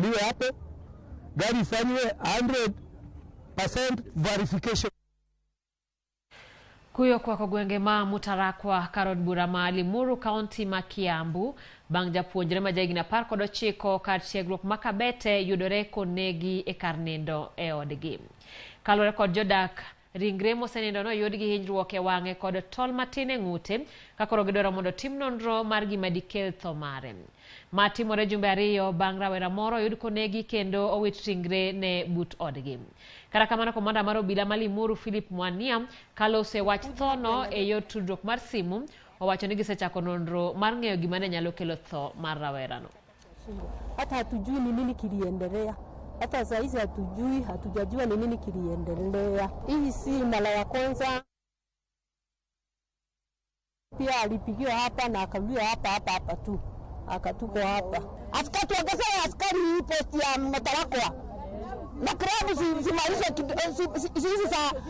Ifunguliwe hapo, gari ifanyiwe 100% verification. Kuyo kwako gwenge ma Mutarakwa kar od bura ma Limuru, kaunti ma Kiambu, bang' japuonjre ma jahigni 19 kar tiegruok ma Kabete yudore konegi e kar nindo e odgi. Kaluwore kod jodak, ringre mosenindo noyud gi hinyruok e wang'e kod tol matin e ng'ute, ka koro gidwaro mondo tim nonro mar gima dikel tho mare. Ma timore jumbe 2 bang' rawera moro oyud konegi kendo owit ringre ne but odgi. Kata kamano, komanda mar obila ma Limuru, Philip Mwania, kalose wach thono e yor tudruok mar simu, owacho ni gisechako nonro mar ng'eyo gima ne nyalo kelo tho mar rawerano. Hata hatujui ni nini kiliendelea, hata saa hizi hatujui, hatujajua ni nini kiliendelea. Hii si mara ya kwanza, pia alipigiwa hapa na akarudiwa hapa hapa hapa tu, akatupwa hapa. Askari tuongezee askari hii posti ya Mtarakwa na klabu zimalize hizi za